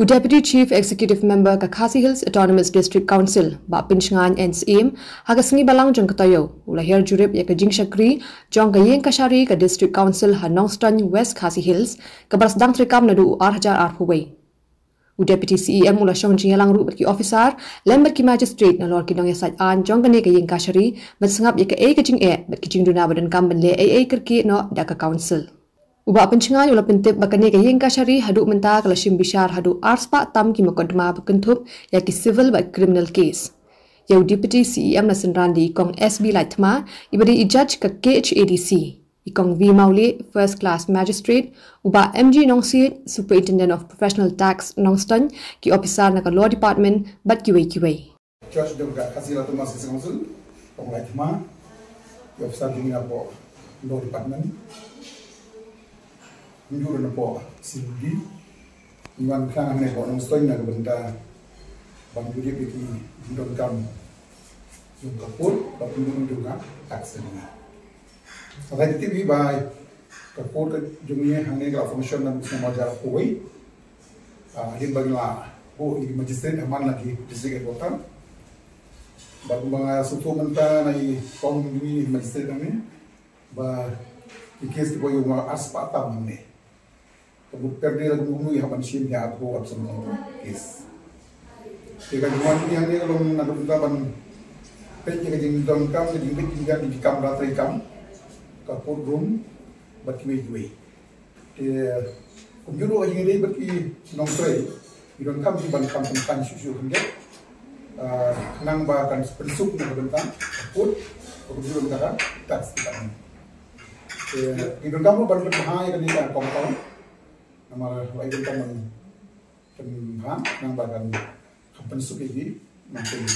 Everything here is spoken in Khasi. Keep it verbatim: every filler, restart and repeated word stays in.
U Deputy Chief Executive Member ka Khasi Hills Autonomous District Council, Bah Pynshngain N Syiem, ha ka sngi Balang jong ka taïew, u la hiar jurip ïa ka jingshakri jong ka ïing kashari ka District Council ha Nongstoiñ, West Khasi Hills, kaba la sdang treikam naduh u ar hajar arphew wei. U Deputy C E M u la shong jingïalang ruh bad ki officer lem bad ki magistrate nalor ki nongïasaid aiñ jong kane ka ïing kashari, ban sngap ïa kaei ka jingeh bad ki jingduna ba donkam ban leh ei ei kyrkieh noh da ka council. U Bah Pynshngain u la pyntip ba kane ka ïing kashari haduh mynta ka la shim bishar haduh arspah tam ki mukotduma ba kynthup ïa ki civil bad criminal case. Ïa u Deputy C E M la synran da i Kong S B Laitthma, iba dei i judge ka K H A D C, i Kong V Mawlieh, First Class Magistrate, u Bah M G Nongsiej, Superintendent of Professional Tax Nongstoiñ, ki officer na ka Law Department bad kiwei kiwei. Judge jong ka Khasi Hills Autonomous District Council, Kong Laitthma, ki officer jong ngi napoh Law Department, kumjuh napoh C B D, ngi wan khlem hangne hapoh Nongstoiñ na ka bynta ban jurip ïa ki jingdonkam jong ka court bad kumjuh jong ka tax jong ngi. Sa tip hi ba ka court ka jong ngi hangne ka la function naduh snem ar hajar arphew wei. Ah, hadien ba ngi la buh ïa ki magistrate ha man la ki district headquarter. Bad kumba nga sngewthuh mynta na i kong jong ngi magistrate hangne ba ki case kiba ïoh ma arspah tam hangne. Ka mut per day la kumno kumno i hap ban shim ïa arphew arphew san case. Te ka jingwan jong ngi hangne ka long na ka bynta ban peit ïa ka jingdonkam, ka jingbit jingbiang, ka jingkam bynta treikam, ka court room bad kiwei kiwei. Te kumjuh ruh ha jingïadei bad ki nongtrei, ki donkam ki ban kam pynpaiñ shuh shuh khyndiat. Ah, khnang ba kan pynsuk na ka bynta ka court, ka kumjuh ruh na ka bynta ka tax department. Te ki donkam ruh ban pynbha ïa kane ka compound. Namar ba ki donkam ban pynbha khnang ba kan, kan pynsuk ïa ki nongtrei.